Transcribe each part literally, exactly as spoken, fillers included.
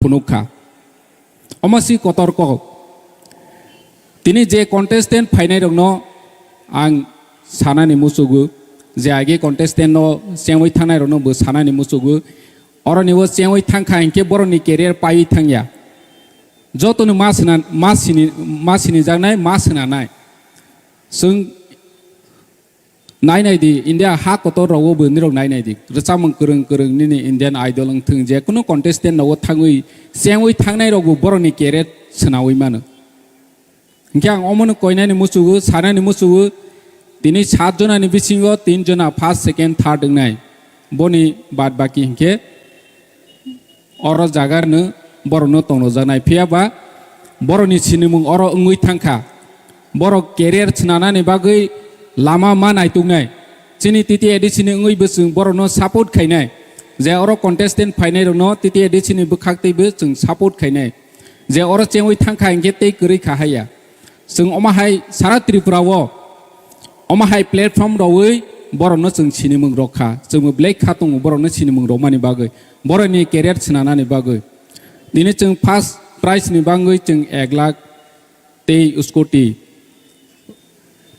phunuk kha. Omo si kotor kok. Tini je contestant phainai rokno ang sanani muchugo, je age contestant no chengwi thangnai rokno bo sanani muchugo. Oroni o chengwi thangkha hinkhe borokni career paiwi thangya. Jotono ma sina, ma sini, ma sinijaknai, ma sinanai. Chwng nai nai di, India ha kotor rogo bo nirok nai nai di. Rwchapmung kwrwng kwrwng nini Indian Idol wng thung, je kunu contestant nogo thangwi, chengwi thangnai rok bo borokni career swnawi mano. Hinkhe ang omono koinani muchugo, sanani muchugo, tini sat jonani bisingo tin jona first, second, third wngnai. Boni bad baki hinkhe oro jaga rwno borokno tongnojaknai. Phiya ba borokni sinimung oro wngwi thangkha. Borok career swnanani bagwi lama ma naituknai. Chini T T A D C ni wngwi bo chwng borokno support khainai. Je oro contestant phainai rokno T T A D C ni bwkhak teibo chwng support khainai. Je oro chengwi thangkha hinkhe tei kwrwi kha haya. Chwng omo hai sara Tripura o omo hai platform rowi borokno chwng sinimung rok kha. Chwngbo belai kha tongo borokno sinimung rokmani bagwi, borokni career swnanani bagwi. Tini chwng first prize ni bagwi chwng ek lakh tei scooty.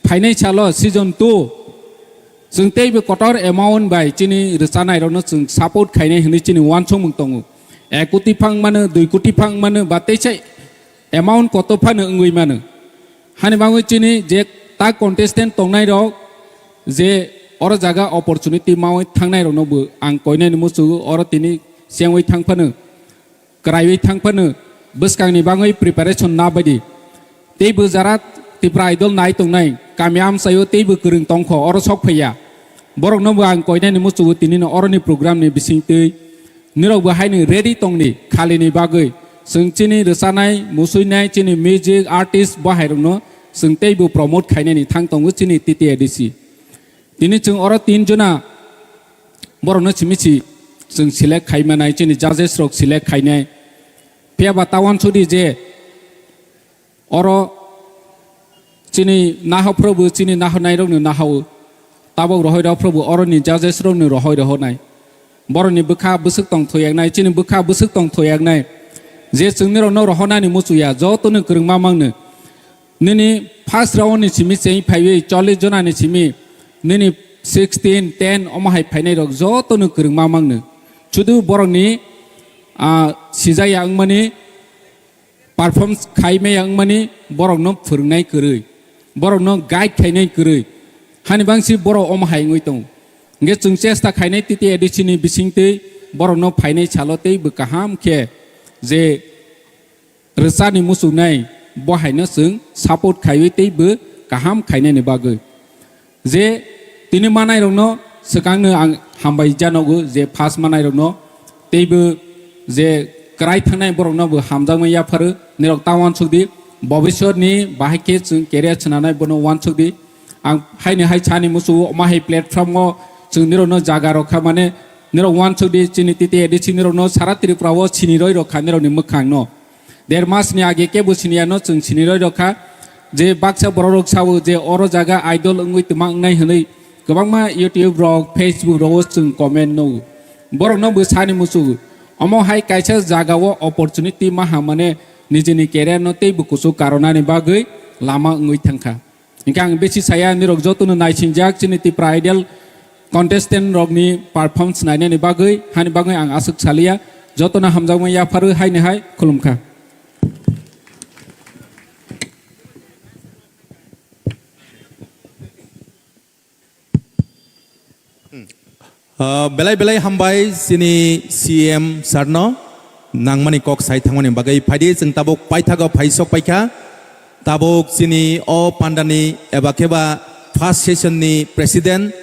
Phainai salo season two chwng teibo kotor amount bai chini rwchanai rokno chwng support khainai hwnwi chini uansukmung tongo. Ek koti phang mano, dui koti phang mano, ba teisa amount kotor phano wngwi mano. Hani bagwi chini je ta contestant tongnai rok je oro jaga opportunity mawi thangnai rokno bo ang koinani muchugo, oro tini chengwi thang phano, kwraiwi thang phano bwskangni bagwi preparation na baidi. Tei bo jara Tipra Idol nai tongnai kami amchaio tei bo kwrwng tongkho oro sok phaiya. Borokno bo ang koinani muchugo tinino oroni program ni bisingtwi. Nirok bo haino ready tongdi khalini bagwi. Chwng chini rwchanai, musuinai, chini music artist bo hairokno chwng tei bo promote khainani thang tongo chini T T A D C. Tini chwng oro tin jona borokno simi si chwng select khai manai, chini judges rok select khainai. Phiya ba ta uansukdi je oro chini nahok phrobo chini nahornai rokno nahao. Tabok rohoi rok phrobo oroni judges rokno rohoi rohonai. Borokni bwkha bwswk tong thoyaknai, chini bwkha bwswk tong thoyaknai. Je chwng nirokno rohonani muchuya, jotono kwrwngma mangno. Nini first round ni simi cheng phaiwi chollish jona ni simi nini sixteen, ten omo hai phainai rok joto no kwrwngma mangno. Sudu borok ni, ah, sijaya wngmani, perform khai maya wngmani borok no phwrwngnai kwrwi, borok no guide khainai kwrwi. Hani bangsi borok omo hai wngwi tongo. Hwnkhe chwng chesta khainai T T A D C ni bisingtwi borok no phainai salo tei bw kaham khe je rwchani muchungnai, bo haino chwng support khaiwi tei bo kaham khainani bagwi. Je tini manairokno swkangno ang hambai janogo, je first manairokno tei bo je kwrai thangnai borokno bo hamjakma yapharo, nirok ta uansukdi, bobiswrni bahai khe chwng career swnanai bono uansukdi. Ang haini hai sani muchungo, omo hai platform o chwng nirokno jaga rokha, mane nirok uansukdi, chini T T A D C nirokno sara Tripura o siniroi rokha nirokni mwkhangno. Der mas ni age kebo siniya no chwng siniroi rokha. Je baksa borok rok sao je oro jaga idol wngwi twma wngnai hwnwi kwbangma YouTube rok, Facebook rogo chwng comment nugo. Borokno bo sani muchungo. Omo hai kaisa jaga o opportunity maha, mane nijini career no tei bo kuchuk karonani bagwi lama wngwi thangkha. Hingke ang besi saya, nirok jotono naisingjak chini Tipra Idol contestant rokni performance nainani bagwi, hani bagwi ang aswk saliya, jotono hamjakma yapharo haini hai khulumkha. Ah, belai belai hambai chini C M sir no nangmani kok sai thangmani bagwi. Phaidi chwng tabuk paithago phai sok paikha. Tabuk chini o pandani eba khe ba first session ni president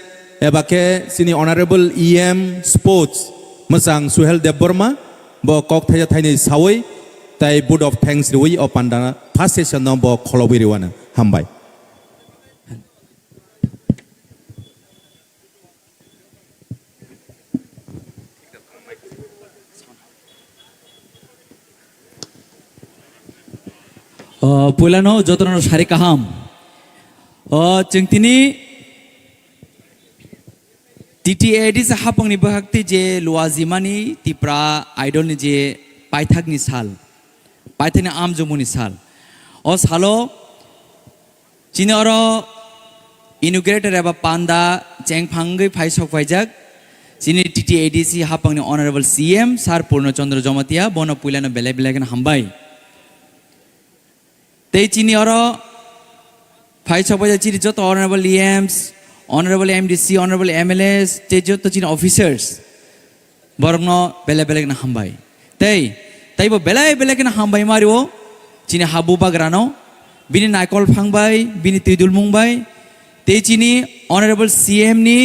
eba khe chini honorable E M sports mwchang Suhel Debbarma bo kok thaisa thainwi sawi tai vote of thanks riwi o panda first session no bo kholobwi riwano. Hambai. O, puilano jotono sari kaham. O, chwng tini T T A D C hapangni bwkhakti je luajimani Tipra Idol ni je paithakni sal, paithakni amjokmungni sal. O salo chini oro inaugurator eba panda chengphangwi phai sok phaijak chini T T A D C haphangni Honorable C M Sir Purno Chandra Jamatia, bono puilano belai belai kheno hambai. Tei chini oro phai sok phaijak chini joto Honorable E Ms, Honorable M D C, Honorable M L As, tei joto chini officers, borokno belai belai kheno hambai. Tei, teibo belai belai kheno hambai ma rio chini habu bagrano, bini naikol phang bai, bini twidulmung bai, tei chini Honorable C M ni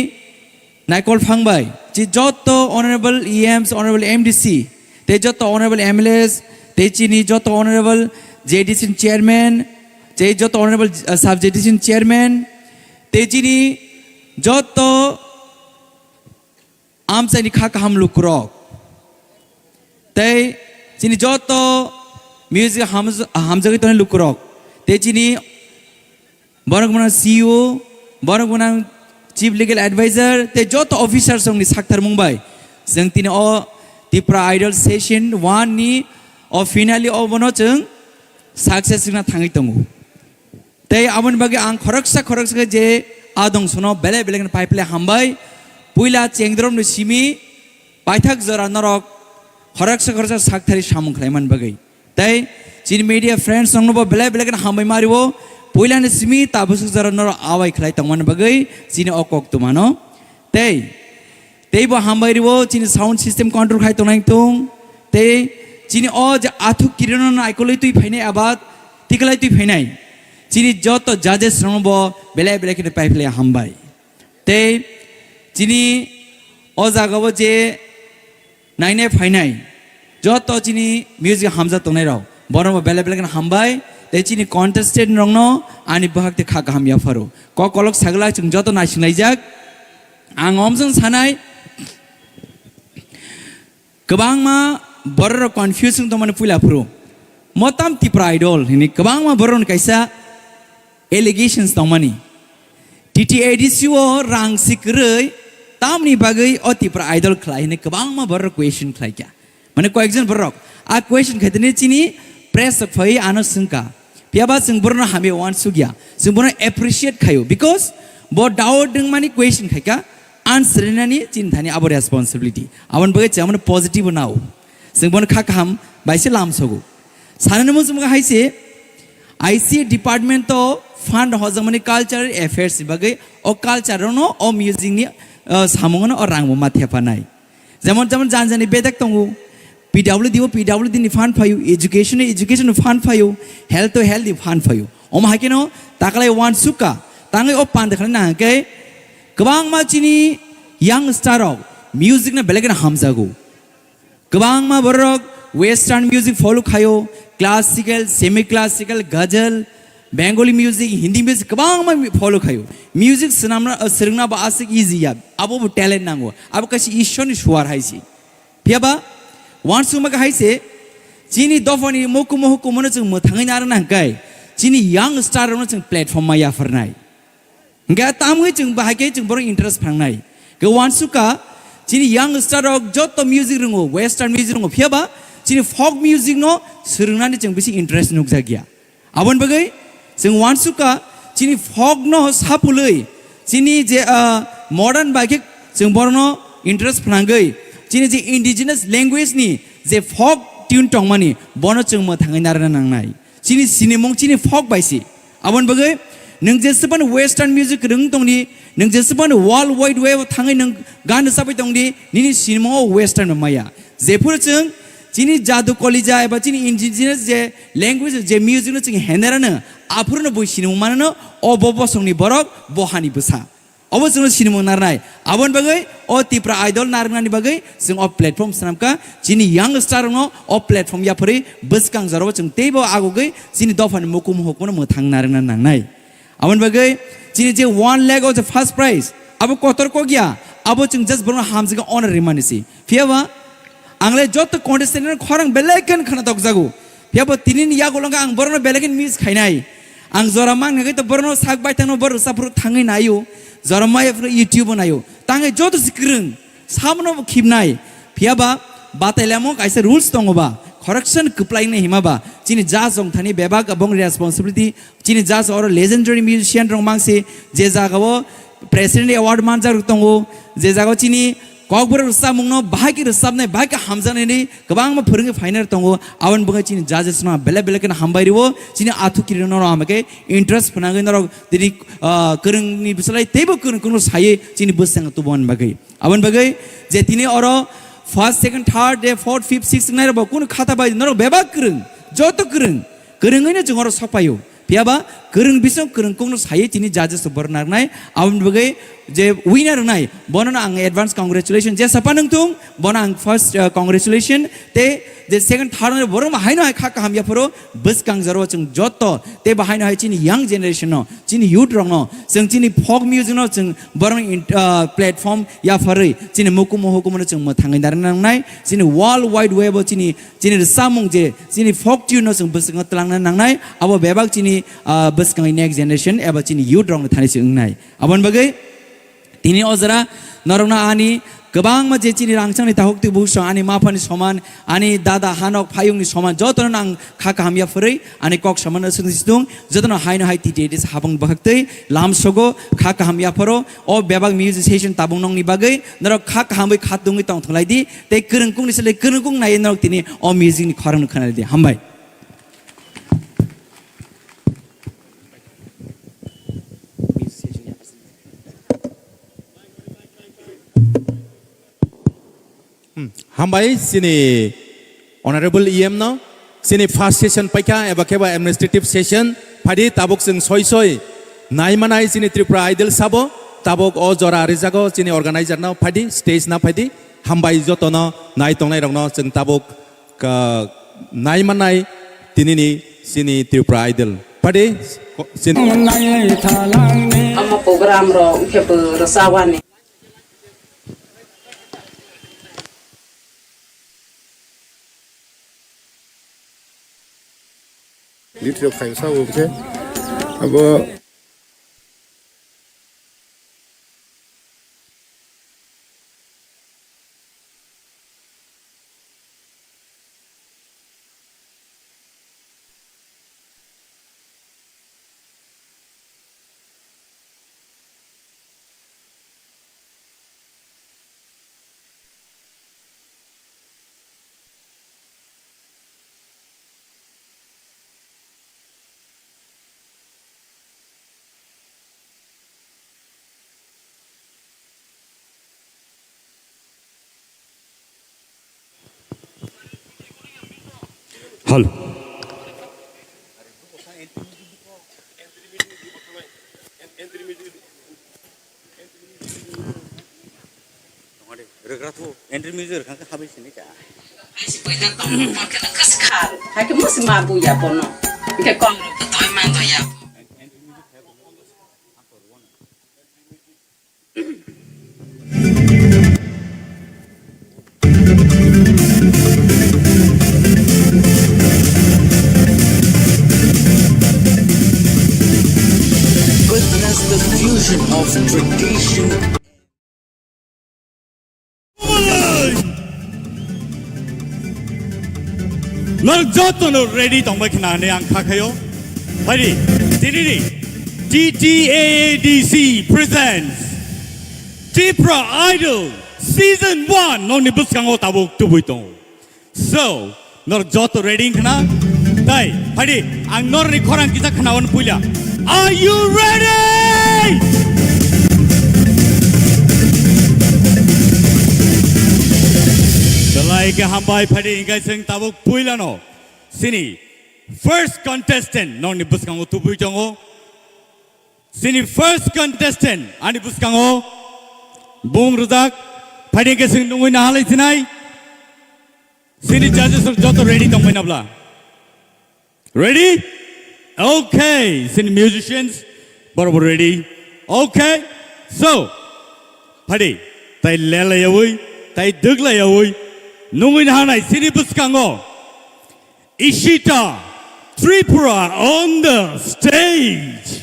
naikol phang bai, chi joto Honorable E Ms, Honorable M D C, tei joto Honorable M L As, tei chini joto Honorable J D C ni Chairman, tei joto Honorable, uh, Sub J D C ni Chairman, tei chini joto amchaini kha kaham lukurok, tei chini joto music hamj-, hamjagwi tongnai lukurok, tei chini borok gwnang C E O, borok gwnang Chief Legal Advisor, tei joto officers rokni saktharmung bai chwng tini o Tipra Idol Session one ni o finale o bono chwng success wngna thangwi tongo. Tei aboni bagwi ang khoroksa khoroksa khe je adong sono belai belai kheno pai phle hambai. Puila chengdromni simi paithak jora norok khoroksa khoroksa sakthari samung khlai man bagwi. Tei chini media friends rokno bo belai belai kheno hambai ma rio. Puilani simi tabuk jora norok awai khlai tongmani bagwi chini o kok tumano. Tei, teibo hambai rio chini sound system control khai tongnai tong. Tei chini o je athuk kirino naikolwi twi phainai abat tiklai twi phainai. Chini joto judges rokno bo belai belai kheno pai phle hambai. Tei chini o jaga o je nainai phainai joto chini music hamjak tongnai rok, borokno belai belai kheno hambai. Tei chini contestant rokno ani bwhak tei kha kaham yapharo. Kok kolok sagla chwng joto naisinglaijak. Ang omjwng sanai, kwbangma borok rok confuse wng tongmani puila phuru. Motam Tipra Idol hini kwbangma borok rokni kaisa allegations tongmani. T T A D C o rang si kwrwi tamni bagwi o Tipra Idol khlai hini kwbangma borok rok question khlai kha. Mane koyekjon borok a question khaitani chini press rok phai ano swngkha. Phiyaba chwng borokno hamya uansukya. Chwng borokno appreciate khaio because bo doubt wngmani question khaikha, answer rinani chini thani abo responsibility. Aboni bagwi chwng abono positive nao. Chwng bono kha kaham bai se lamsogo. Sanani muchungma hai se I C department o fund hojagmani cultural affairs ni bagwi o culture no o music ni, uh, samung no o rang bo ma thepanai. Jemon, jemon jani jani bedek tongo. P W D o P W D ni fund phaio, education o education ni fund phaio, health o health ni fund phaio. Omo hai kheno taklai uansukha, tangwi o panda khlai na hwnkhe kwbangma chini young star rok music no belai kheno hamjago. Kwbangma borok western music follow khaio, classical, semi classical, ghazal, Bengali music, Hindi music kwbangma mi-, follow khaio. Music swnamna, uh, swrwngna bo aswk easy ya. Abo bo talent nango. Abo kaisa Ishwar ni suar hai se. Phiyaba, uansukma khe hai se, chini dophani mukumu hukumu no chwng mwthangwi narwkna hwnkhe, chini young star rokno chwng platform ma yapharnai. Hwnkhe tamwi chwng bahai khe chwng borok interest phangnai. Khe uansukha, chini young star rok joto music rwngo, western music rwngo, phiyaba chini folk music no swrwngnani chwng bisi interest nukjakya. Aboni bagwi chwng uansukha, chini folk no sapulwi, chini je, ah, modern bai khe chwng borokno interest phnangwi, chini je indigenous language ni je folk tune tongmani, bono chwng mwthangwi narwkna nangnai. Chini sinimung chini folk bai se. Aboni bagwi nwng jesebani western music rwng tongdi, nwng jesebani world wide web o thangwi nwng gan rwchapwi tongdi, nini sinimungo western bai maya. Jephuru chwng chini jadu kolija eba chini indigenous je language je music no chwng henerano, aphuru no bui sinimung manano, o bo bosongni borok, bo hani bwsa. Obo chwngno sinimung narnai. Aboni bagwi o Tipra Idol narwknani bagwi chwng o platform swnamkha. Chini young star rokno o platform yapharwi bwskang jorao chwng teibo agogwi chini dophani mukumu hukumu mwthang narwkna nangnai. Aboni bagwi chini je one lakh o je first prize, abo kotor kok ya, abo chwng just borokno hamjakhe honor rimani se. Phiyaba ang le joto contestant no khorang belai khe khna tokjago. Phiyaba tini ni yagulo ang borokno belai khe miss khainai. Ang jora mang nagwi to borokno sak bai thangno borok saphuru thangwi naio. Jora maya phuru YouTube o naio. Tangwi joto se kwrwng. Samono bo khibnai. Phiyaba batailamo kaisa rules tongo ba. Khoroksa kwplainai hima ba, chini judge rok thani bebak abong responsibility, chini judge oro legendary musician rok mangsi, je jaga o president award manjak rok tongo, je jaga o chini kokborok rwchapmung no bahai khe rwchapnai, bahai khe hamjaknai ni kwbangma phwrwngwi phainai rok tongo, aboni bagwi chini judges no belai belai kheno hambai rwo, chini athukiri no hambai khe interest phnangwi norok tini, ah, kwrwng ni bwsalai teibo kwrwng kwrwng saywi chini bwskango tubumani bagwi. Aboni bagwi je tini oro first, second, third, de fourth, fifth, sixth wngnai rok bo kunu khata bai norok bebak kwrwng, joto kwrwng, kwrwngwi no chwng oro sok paio. Phiya ba kwrwng bising kwrwng kung no saywi tini judges rok borok narwknai. Aboni bagwi je winner wngnai bono no ang advance congratulation, jesa phano wngthung bono ang first, uh, congratulation. Tei je second, third wngnai borok ma haino hai kha kaham yapharo bwskang jora o chwng joto tei bo haino hai chini young generation no, chini youth rok no, chwng chini folk music no chwng borok ni int-, ah, platform yapharwi chini mukumu hukumu no chwng mwthangwi narwkna nangnai. Chini world wide web o chini, chini rwchapmung je chini folk tune no chwng bwskango twlangna nangnai. Abo bebak chini, ah, bwskango next generation eba chini youth rok ni thani se wngnai. Aboni bagwi tini o jora norokno ani kwbangma je chini rangchakni takhuk twi bukhuk song ani maphani soman, ani dada hanok phayungni soman jotono ang kha kaham yaphurwi ani kok samano swngsi tung, jotono haino hai T T A D C habang bwkhaktwi lamsogo kha kaham yapharo. O bebak music session tabuk nokni bagwi norok kha kahamwi kha tungwi tongthwlai di tei kwrwngkukni sle kwrwngkuk naiwi norok tini o music ni khorang no khwnai di. Hambai. Hmm, hambai chini Honorable E M no, chini first session paikha eba khe ba administrative session, phaidi tabuk chwng soi soi nai manai chini Tripura Idol sabo, tabuk o jora rijago chini organizer no, phaidi stage na phaidi, hambai jotono nai tongnai rokno chwng tabuk ka nai manai tinini chini Tripura Idol. Phaidi ko-, chini Omo program rok khe bo rwchapani. Video khaisa bo khe abo. Hal. Rwgra thu entry music rwkha khe habai sini cha. Hai se poita tong, tong khe nang khe swkha. Hai khe musi ma bu ya bono. Hingkhe kong rok toi man toi ya. Witness the fusion of tradition. Norok jotono ready tongbai khna hinwi ang kha khaio. Phaidi, tinini T T A A D C presents Tripura Idol Season one nokni bwskango tabuk tubui tongo. So, norok joto ready wngkha na? Tai, phaidi, ang norokni khorang kisa khnawan puila. Are you ready? Belai khe hambai, phaidi, hingkhe chwng tabuk puilano. Chini first contestant nokni bwskango tubui tongo. Chini first contestant ani bwskango bung rwjak, phaidi hingkhe chwng nungwi nahalai sinai. Chini judges rok joto ready tongbai na bla? Ready? Okay. Chini musicians borok bo ready. Okay. So, phaidi, tai lelaiyawi, tai dwglayawi nungwi nahanai chini bwskango Ishita Tripura on the stage.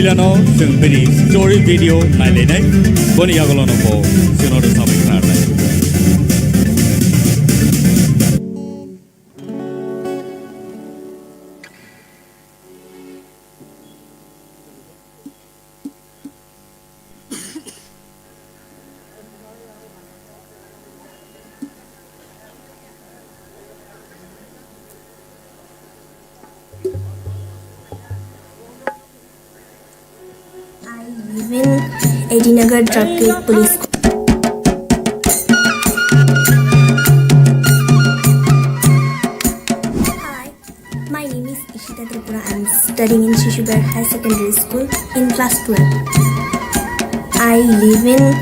Ano chwng bini story video nailainai, boni yagulono bo chwngno rwchapwi khnarnai. I live in Edinagar Traffic Police. Hi, my name is Ishita Tripura. I'm studying in Shishuber High Secondary School in class twelve. I live in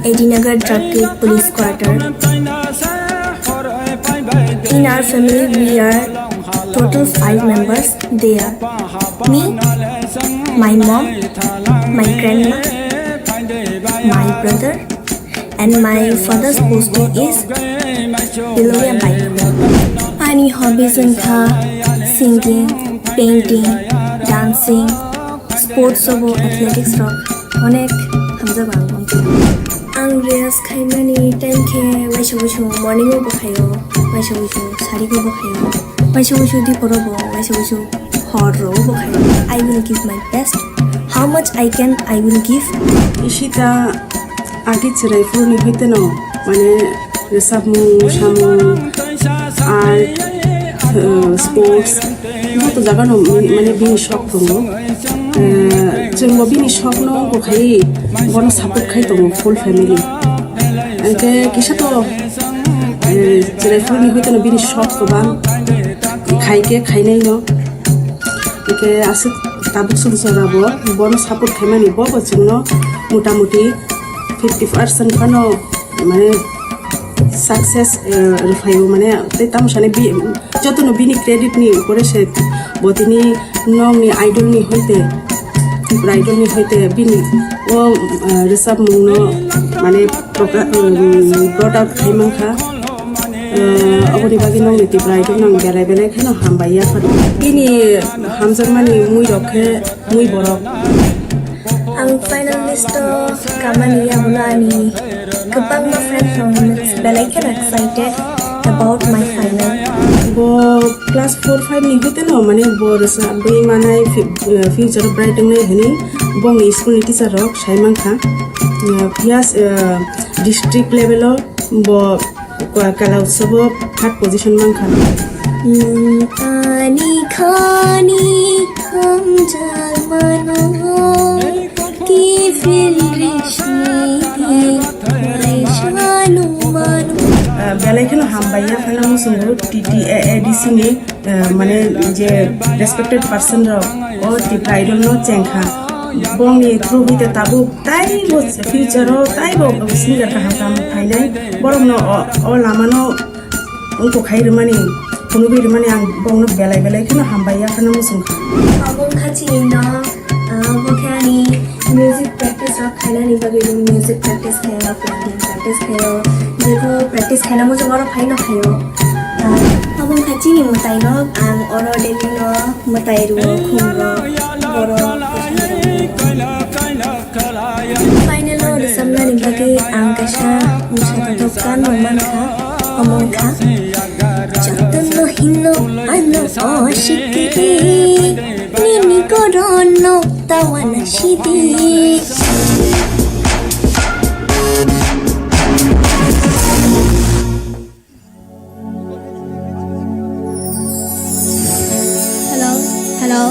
Edinagar Traffic Police Quarter. In our family, we are total five members. They are me, my mom, my grandma, my brother, and my father's posting is Bilonia Baikura. Ani hobbies wngkha singing, painting, dancing, sports obo athletics rok onek hamjago ang bongkhe. Ang riyaz khaimani time khe waisa waisa morning o bo khaio, waisa waisa sari o bo khaio, waisa waisa dipor o bo, waisa waisa hor o bo khaio. I will give my best. How much I can, I will give. Ishita age chwrai phuruni hoiteno, mane, rwchapmung, samung, art, uh, sports, joto jagano, mane, bini shok tongo. Uh, chwngbo bini shokno bo khai, bono support khai tongo full family. Hwnkhe kisa to, uh, chwrai phuruni hoiteno bini shok kwbang, khai khe khainaino. Hwnkhe aswk tabuk swngchara bo bono support khaimani, bo bo chwngno mota moti fifty percent phano, mane, success, eh, rwphaio, mane, tei tamo sani bi-, jotono bini credit ni upore se bo tini nongni idol ni hoite, Tripura Idol ni hoite bini o, eh, rwchapmung no, mane, proka-, um, brought out khai mankha. Eh, oboni bagwi nongni Tripura Idol nang belai belai kheno hambai ya phano. Bini hamjakmani mui rok khe mui borok. Ang final list o kamani yagulo ani kwbangma friend rok belai kheno excited about my final. Bo class four five ni hoite no, mane, bo rwchapwi manai fi-, eh, future bright wngnai hwnwi bongni school ni teacher rok sai mankha. Eh, phiya, eh, district level o bo Kala Utsav o third position mankha. Nwng ani khani hamjakmano kiphil risi kaisa nungmano. Ah, belai kheno hambai ya phano muchungo T T A A D C ni, ah, mane je respected person rok o Tripura Idol no chengkha. Bongni through hwite tabuk taibo future o taibo singer kaham kaham phainai, borokno o, o lamano wngkuk khai rwmani, phunugwi rwmani ang bongno belai belai kheno hambai ya phano muchungkha. Obo wngkha chini nok, ah, bo khe ani music practice rok khainani bagwi music practice khaio, piano practice khaio, jebo practice khaina muchungo oro phaino khaio. Ah, obo wngkha chini mwtai nok, ang oro daily no mwtai rwo, khum rwo, borok. Final o rwchapnani bagwi ang kaisa wngsa kotor gan rok mankha, omo wngkha, jotono hino ano oshikiri, nini gorono tawana sidi. Hello, hello.